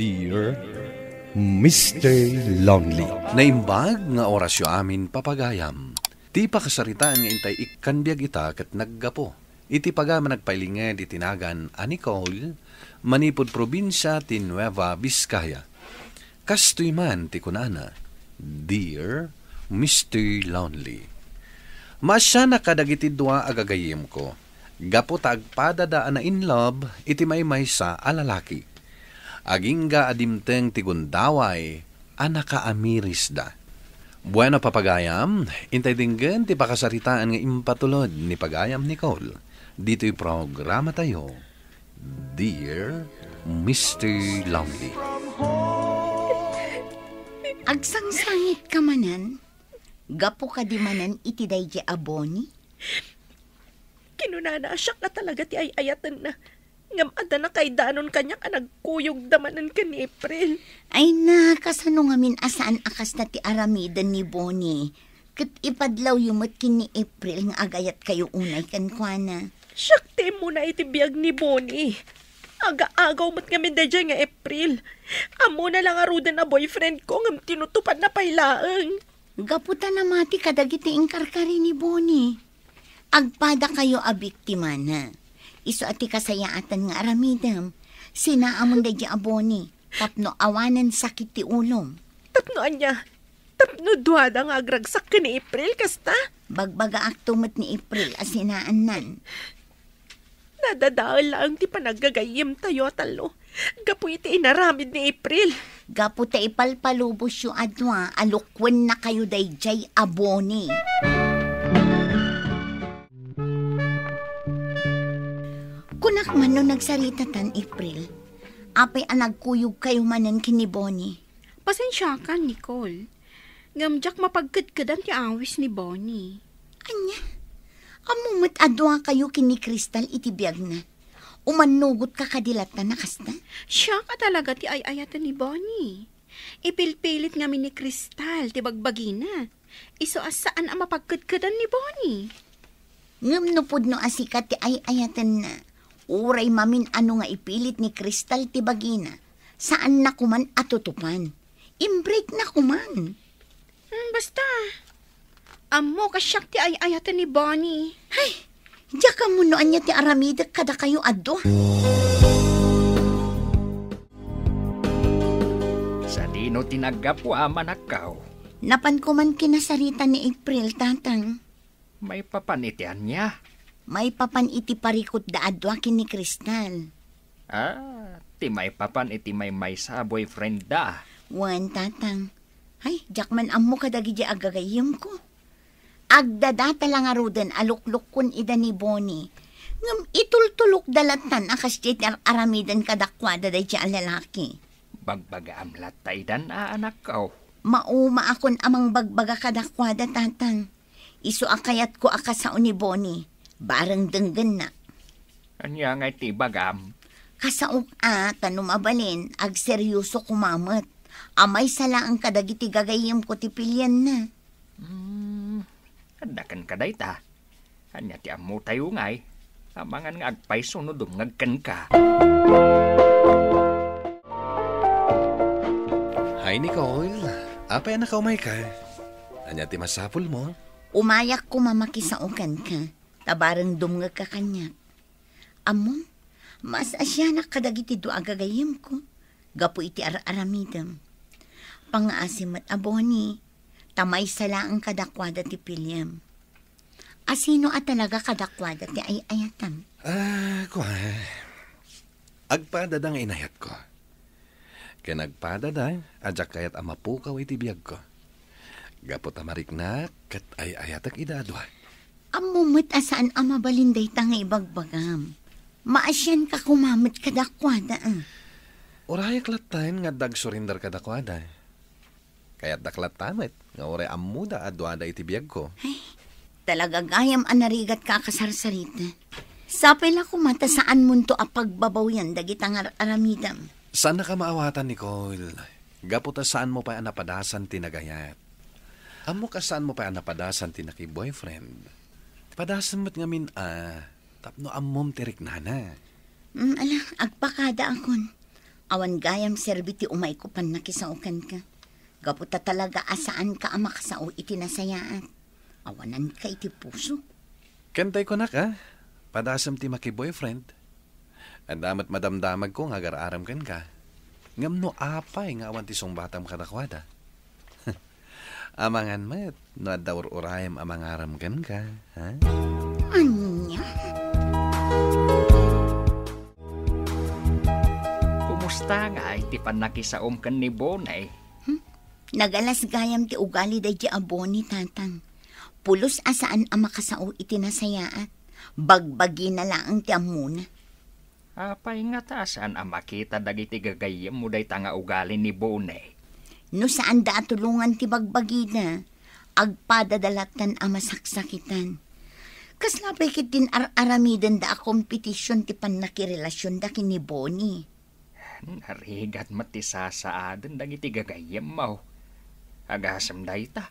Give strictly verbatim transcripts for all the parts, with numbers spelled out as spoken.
Dear Mister Lonely. Naimbag nga orasyo amin, papagayam. Ti pakasaritaan nga intay ikkan biag ita ket naggapu iti pagayam a nagpailinged iti nagan a Nicole, manipud probinsia ti Nueva Vizcaya. Kastoy man ti kunana, "Dear Mister Lonely, maasianak kadagiti dua a gagayyemko, gapu ta agpadada a na-in love iti maymaysa a lalaki. Agingga a dimteng ti gundaway a nakaamirisda." Bueno, papagayam, intay denggen ti pakasaritaan nga impatulod ni pagayam Nicole. Ditoy programa tayo, Dear Mister Lonely. Agsangsangitka manen? Gapu kadi manen iti daydi a Bonnie? Kinunana a siak nga talaga ti ay-ayatenna. Ngem adda nakaidanon kaniak a nagkuyogda manen ken ni April. Ay na, kasano ngamin a saan a kasta ti aramiden ni Bonnie? Ket ipadlawyo met ken ni April nga agayatkayo unay kenkuana. Siak ti immuna iti biag ni Bonnie. Aga-agaw met ngamin daydiay nga April. Ammona la ngaruden a boyfriend ko ngem tinutupadna pay laeng. Gapu ta namati kadagiti inkarkari ni Bonnie. Agpadakayo a biktimana. Isu a ti kasayaatan nga aramidem. Sinaamon daydi a Bonnie tapno awanen sakit ti ulom. Tapno ania? Tapno duada nga agragsak ken ni April, kasta? Bagbagaakto met ni April a sinaannan. Nadadael laeng ti panaggagayyemtayo a tallo gapu iti inaramid ni April. Gapu ta ipalpalubosyo a dua a lukuennakayo daydiay a Bonnie. Kunak man no nagsaritatan, April. Apay a nagkuyogkayo manen ken ni Bonnie? Pasensiakan, Nicole. Ngem diak mapagkedkedan ti awis ni Bonnie. Ania? Ammo met a duakayo ken ni Crystal iti biagna. Umannugotka kadi latta a kasta? Siak a talaga ti ay-ayaten ni Bonnie. Ipilpilit ngamin ni Crystal ti bagbagina. Isu a saan a mapagkedkedan ni Bonnie. Ngem no pudno a sika ti ay-ayatenna, uray mamin-ano nga ipilit ni Crystal ti bagina, saanna koman a tutupan. Imbreakna koman. Hmm, basta. Ammok a siak ti ay-ayaten ni Bonnie. Hay, diak ammo no ania ti aramidek kadakayo a dua. Sadino ti naggapu a manakkaw? Napan koman kinasarita ni April, Tatang. Maipapan iti ania? Maipapan iti parikutda a dua ken ni Crystal. Ah, ti maipapan iti maymaysa a boyfriendda. Wen, Tatang. Ay, diak man ammo kadagidi a gagayyemko. Agdadata la ngaruden a luklukkon ida ni Bonnie. Ngem itultulokda lattan a kasdiay ti ar-aramiden kadakuada daydi a lalaki. Bagbagaam latta idan a anakko. Maumaakon a mangbagbaga kadakuada, Tatang. Isu a kayatko a kasao ni Bonnie, bareng denggenna. Ania ngay ti ibagam? Kasaok a, ta no mabalin, agseryoso koma met. A maysa laeng kadagiti gagayyemko ti pilianna. Hmm, adda kenka dayta. Ania ti ammotayo ngay? Amangan nga agpayso no dumngeg kenka. Hi, Nicole. Apay a nakaumayka? Ania ti masapulmo? Umayak koma makisao kenka, ta bareng dumngegka kaniak. Ammom, maasianak kadagiti dua a gagayyemko gapu iti ar-aramidem. Pangngaasim met a Bonnie, ta maysa laeng kadakuada ti piliem. Asino a talaga kadakuada ti ay-ayatem? Ah, kuan. Agpadada nga inayatko. Ken agpadada a diak kayat a mapukaw iti biagko. Gapu ta mariknak ket ay-ayatek ida a dua. Ammo met a saan a mabalin dayta nga ibagbagam. Maasianka koma met kadakuada, a. Urayak latten nga adda agsurrender kadakuada. Kayatdak latta met nga uray ammoda a duada iti biagko. Ay, talaga gayam a narigatka a kasarsarita. Sapay la koma ta saanmonto a pagbabawian dagita nga ar-aramidem. Saannak a maawatan, Nicole. Gapu ta saanmo pay a napadasan ti nagayat. Ammok a saanmo pay a napadasan ti naki-boyfriend. Padasem met ngamin a tapno ammom ti riknana. Mm, ala, agpakadaakon. Awan gayam serbi ti umayko pannakisao kenka. Gapu ta talaga a saanka a makasao iti nasayaat. Awananka iti puso. Ken tay kunak, a, padasem ti maki-boyfriend. Adda met madamdamagko nga agar-arem kenka. Ngem no apay nga awan ti sungbatam kadakuada? Amangan met no adda ur-urayem a mangarem kenka, ha? Ania? Kumusta ngay ti pannakisaom ken ni Bonnie? Hmm? Nagalas gayam ti ugali daydi a Bonnie, Tatang. Pulos a saan a makasao iti nasayaat. Bagbagina laeng ti ammona. Apay ngata a saan a makita dagiti gagayyemmo dayta nga ugali ni Bonnie? No saanda a tulongan ti bagbagida, agpadada lattan a masaksakitan. Kasla pay ketdin ar-aramidenda a kompetision ti pannakirelasionda ken ni Bonnie. Narigat met ti sasaaden dagiti gagayyemmo. Agasem dayta,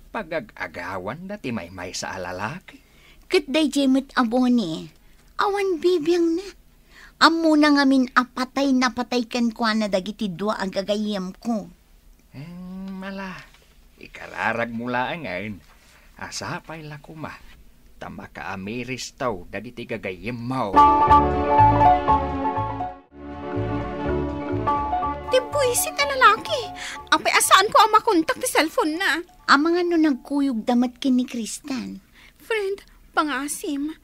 pagag-agawanda ti maymaysa a lalaki. Ket daydiay met a Bonnie, awan bibiangna. Ammona ngamin a patay na patay kenkuana dagiti dua a gagayyemko. Hmm, ala, ikararagmo laengen a sapay la koma ta makaamiristaw dagiti gagayyemmo. Ti buisit a lalaki! Apay a saanko a makontak ti cellphone-na? Amangan no nagkuyogda met ken ni Crystal. Friend, pangaasim.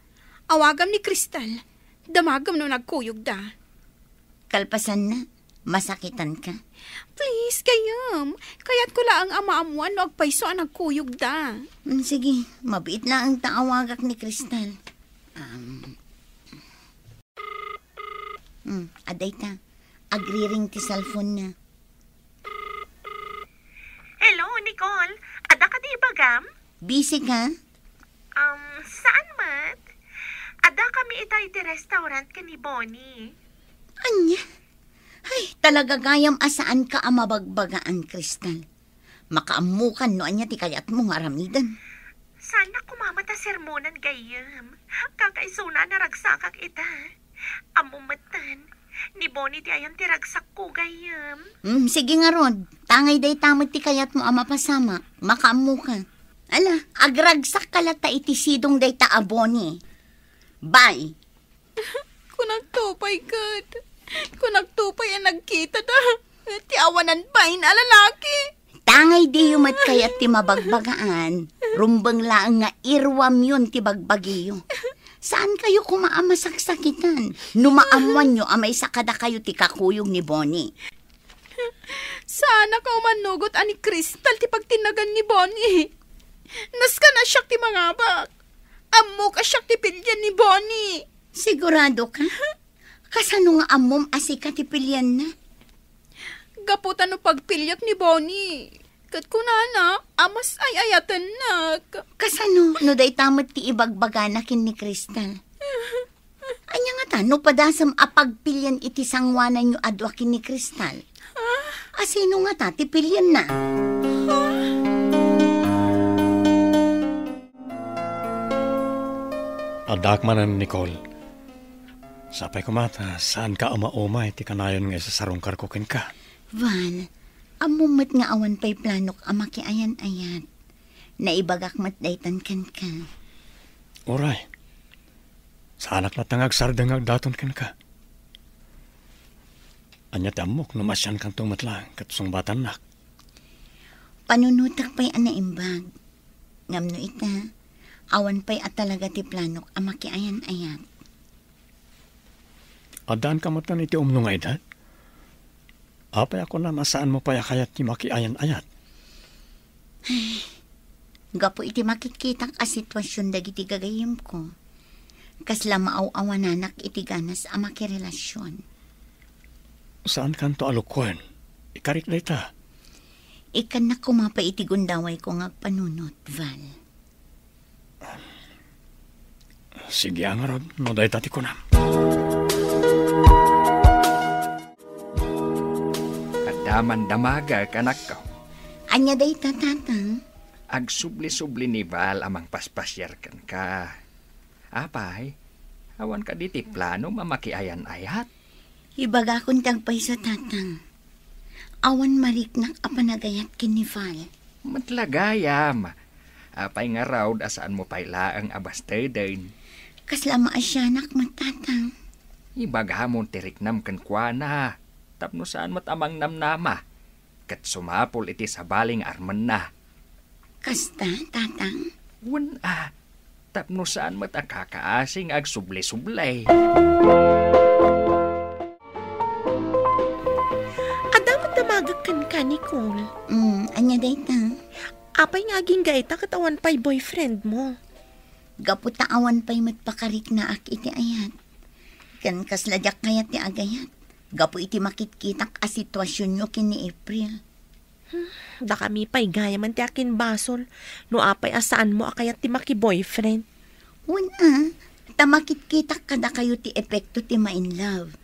Awagam ni Crystal. Damagem no nagkuyogda. Kalpasanna, masakitanka. Please, gayyem. Kayatko laeng a maammoan no agpayso a nagkuyogda. Mm, sige, mabiit laeng ta awagak ni Crystal. Um, mm, adayta. Agriring ti cellphone-na. Hello, Nicole. Adda kadi ibagam? Busy ka? Um, saan met? Adda kami ita iti restaurant ken ni Bonnie. Ania? Ay, talaga gayam a saanka a mabagbagaan, Crystal. Makaammokan no ania ti kayatmo nga aramiden. Saan a kumama ta sermonan gayyem. Kakaisuna a naragsakak ita. Ammom metten, ni Bonnie ti ayan ti ragsakko gayyem. Hmm, sige ngarud. Tangay dayta met ti kayatmo a mapasamak. Makaammoka. Ala, agragsakka latta iti sidong dayta a Bonnie. Bye. Kunakto pay ket. Kunakto pay a nagkitada. Ti awanan bain a lalaki. Tangay diyo met kayat ti mabagbagaan, rumbeng laeng nga iruamyon ti bagbagiyo. Saan kayo koma a masaksakitan no maammoanyo a maysa kadakayo ti kakuyog ni Bonnie? Saanak a umanugot a ni Crystal ti pagtinnagan ni Bonnie. Nasken a siak ti mangabak. Ammok a siak ti pilien ni Bonnie. Sigurado ka? Kasano nga ammom a sika ti pilienna? Gapu ta no pagpiliak ni Bonnie, ket kunana a mas ay-ayatennak. Kasano no dayta met ti ibagbagana ken ni Crystal? Ania ngata no padasem a pagpilian iti sangoananyo a dua ken ni Crystal? A sino ngata ti pilienna? Addaak manen, Nicole. Sapay koma ta saanka a maumay ti kanayon nga isasarungkarko kenka. Val, ammom met nga awan pay planok a makiayan-ayat. Naibagak met daytan kenka. Uray. Saanak latta nga agsardeng nga agdaton kenka. Ania ti ammok no maasiankanto met laeng ket sungbatannak? Panunotek pay a naimbag. Ngem no ita, awan pay a talaga ti planok a makiayan-ayat. Addaanka metten iti umno nga edad? Apay a kunam a saanmo pay a kayat ti makiayan-ayat? Gapu iti makitkitak a situasion dagiti gagayyemko, kasla maaw-awananak iti ganas a makirelasion. Saankanto a lukuen. Ikarik dayta. Ikkannak koma pay iti gundawayko nga agpanunot, Val. Sige a ngarud, no dayta ti kunam. Adda man damagek, anakko. Ania dayta, Tatang? Agsubli-subli ni Val a mangpaspasiar kenka. Apay, awan kadi ti planom a makiayan-ayat? Ibagakon ti agpayso, Tatang. Awan mariknak a panagayat ken ni Val. Met la gayam. Apay ngarud a saanmo pay laeng a basteden? Kasla maasianak met, Tatang. Ibagamon ti riknam kenkuana, tapno saan met a mangnamnama ket sumapul iti sabali nga armenna. Kasta, Tatang? Wen a, tapno saan met a kakaasi nga agsubli-subli. Adda met damagek kenka, Nicole. Mm, ania dayta? Apay nga agingga ita ket awan pay boyfriend mo? Gapu ta awan pay met pakariknaak iti ayat. Ken kasla diak kayat ti agayat gapu iti makitkitak a situasionyo ken ni April. Dakami pay gayamen ti akinbasol no apay a saanmo a kayat ti makiboyfriend. Wen a, ta makitkitak kadakayo ti epekto ti ma-in love.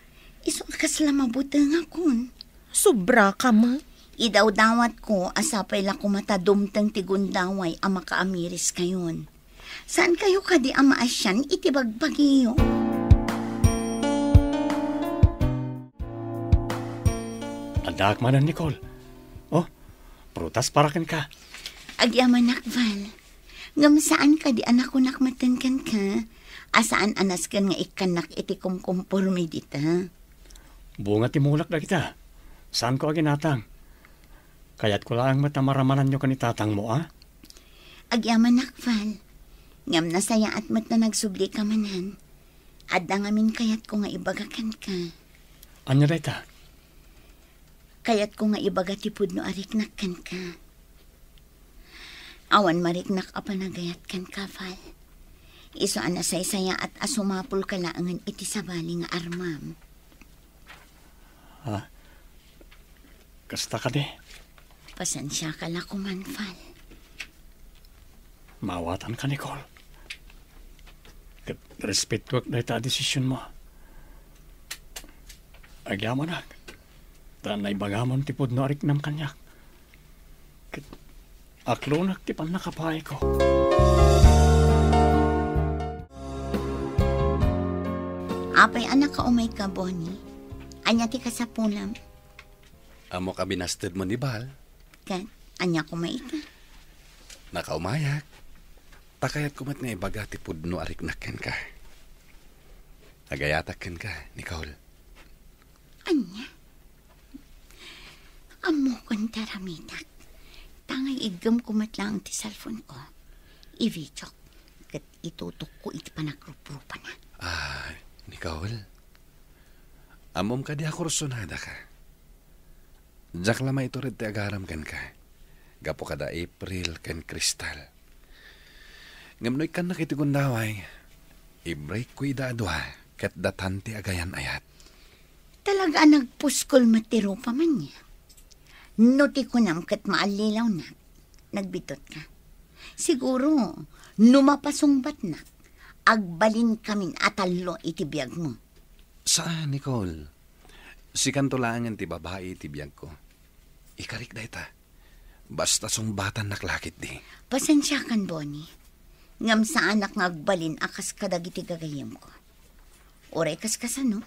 Isu a kasla mabutengakon. Sobra ka met. Idawdawatko a sapay la koma ta dumteng ti gundaway a makaamiriskayon. Saankayo kadi a maasian iti bagbagiyo? Addaak manen, Nicole. Oh, prutas para kenka. Agyamanak, Val. Ngem saan kadi a nakunak metten kenka a saan a nasken nga ikkannak iti kumkumporme dita? Bunga ti mulak dagita. Saanko a ginatang. Kayatko laeng met a maramananyo ken ni tatangmo, a? Agyamanak, Val. Ngem nasayaat met no nagsublika manen. Adda ngamin kayatko nga ibaga kenka. Ania dayta? Kayatko nga ibaga ti pudno a riknak kenka. Awan mariknak a panagayat kenka, Val. Isu a nasaysayaat a sumapulka laengen iti sabali nga armam. Ha? Kasta kadi? Pasensiaka la koman, Val. Maawatanka, Nicole. Ket respetoek dayta a desisionmo. Agyamanak, ta naibagamon ti pudno a riknam kaniak. Ket aklonak ti pannakapaayko. Apay a nakaumayka, Bonnie? Ania ti kasapulam? Ammok a binastedmo ni Val. Ket ania koma ita? Nakaumayak. Ta kayatko met nga ibaga ti pudno a riknak kenka. Agayatak kenka, Nicole. Ania? Ammokon ti aramidek. Ta ngay iggemko met laeng ti cellphone-ko. I-videok ket itutukko iti panagruprupana. Ah, Nicole, ammom kadi a kursunadaka? Diak la maitured ti agaram kenka, gapu kada April ken Crystal. Ngem no ikkannak iti gundaway, i-breakko ida a dua ket datan ti agayan-ayat. Talaga a nagpuskol met ti rupam ania? No ti kunam ket maallilawnak, nagbiddut ka. Siguro, no mapasungbatnak, agbalinkamin a tallo iti biagmo. Saan, Nicole. Sikanto laengen ti babai iti biagko. Ikarik dayta. Basta sungbatannak la ketdi. Pasensiakan, Bonnie. Ngem saanak nga agbalin a kas kadagiti gagayyemko. Uray kaskasano,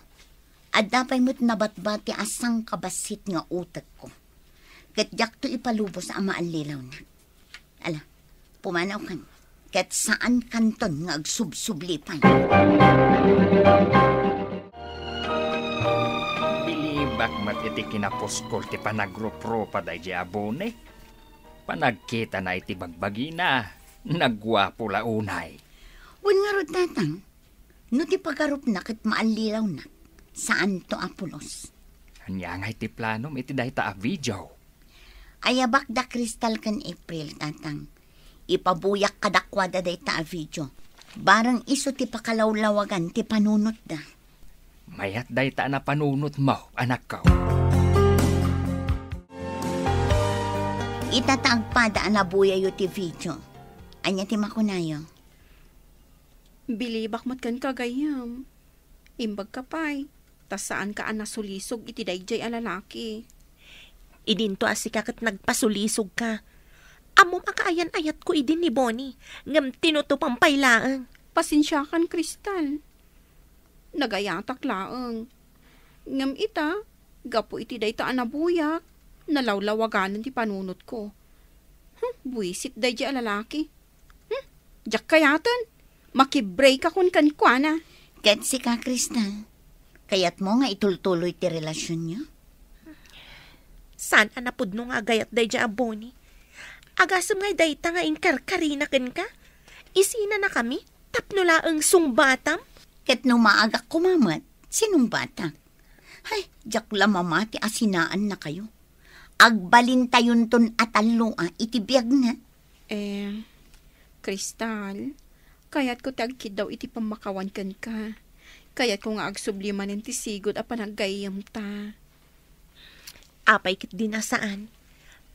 adda pay met nabatbati a sangkabassit nga utekko. Ket diakto ipalubos a maallilawnak. Ala, pumanawkan. Ket saankanton nga agsubsubli pay. Bilibak met iti kinapuskol ti panagruprupa daydiay a Bonnie. Panagkitana iti bagbagina, nagguapo la unay. Wen ngarud, Tatang, no ti pagarupna ket maallilawnak, saanto a pulos. Ania ngay ti planom iti dayta a video? Ayabak da Crystal ken April, Tatang. Ipabuyak kadakuada dayta a video. Bareng isu ti pakalawlawagan ti panunotda. Mayat dayta a napanunotmo, anakko. Ita ta agpada a nabuyayo ti video. Ania ti makunayo? Bilibak met kenka, gayyem. Imbagka pay, ta saanka a nasulisog iti daydiay a lalaki. Idinto a sika ket nagpasulisogka. Ammom a kaayan-ayatko idi ni Bonnie, ngem tinutupam pay laeng. Pasensiakan, Crystal. Nagayatak laeng. Ngem ita, gapu iti dayta a nabuyak, nalawlawaganan ti panunotko. Hmm, buisit daydiay a lalaki. Hmm, diak kayaten. Makibreakakon kenkuana. Ket sika, Krista, kayatmo nga itultuloy ti relasionyo? Saan a napudno nga agayat daydiay a Bonnie. Agasem nga dayta nga inkarkarina kenka? Isinanakami tapno laeng sungbatam? Ket no maagak koma met, sinungbatak. Ay, diak la mamati a sinaannakayo. Agbalintayonton a talloa iti biagna. Eh, Crystal, kayatko ti agkiddaw iti pammakawan kenka. Kayatko nga agsubli manen ti sigud a panaggayyemta. Apay ketdin a saan?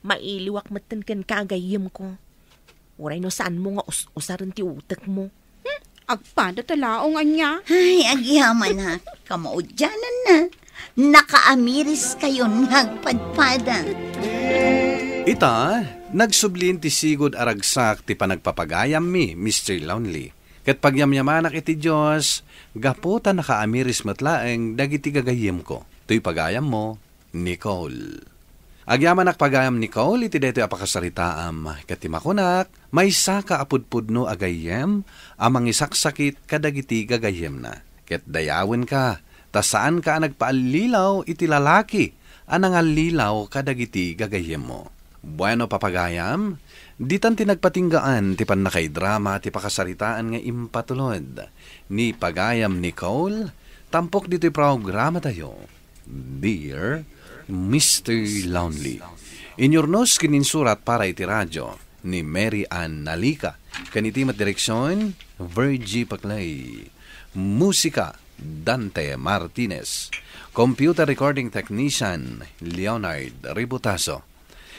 Mailiwak metten kenka a gayyemko. Uray no saanmo nga us-usaren ti utekmo. Hmm, agpada ta laeng ania? Ay, agyamanak. Kamaudiananna. Nakaamiriskayon nga agpadpada. Ita, nagsublin ti sigud a ragsak ti panagpapagayammi, Mister Lonely. Ket pagyamyamanak iti Dios, gapu ta nakaamiris met laeng dagiti gagayyemko. Toy pagayammo, Nicole. Agyamanak pagayam Nicole iti daytoy a pakasaritaam, ket ti makunak, maysaka a pudpudno a gayyem a mangisaksakit kadagiti gagayyemna. Ket dayawenka, ta saanka a nagpaallilaw iti lalaki a nangallilaw kadagiti gagayyemmo. Bueno, papagayam, ditan ti nagpatinggaan ti pannakaidrama ti pakasaritaan nga impatulod ni pagayam Nicole, tampok ditoy programatayo. Dear Mister Lonely. Inyurnos ken insurat para iti radio ni Mary Ann Nalica. Ken iti met direksion, Virgie Paclay. Musika, Dante Martinez. Computer recording technician, Leonard Ributaso.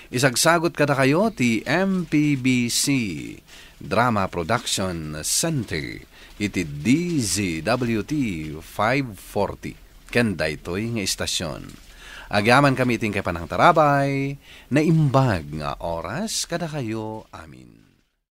Isagsagot kadakayo ti M P B C Drama Production Center iti D Z W T five forty ken daytoy nga istasion. Agyamankami iti inkay panangtarabay, naimbag nga oras kadakayo amin.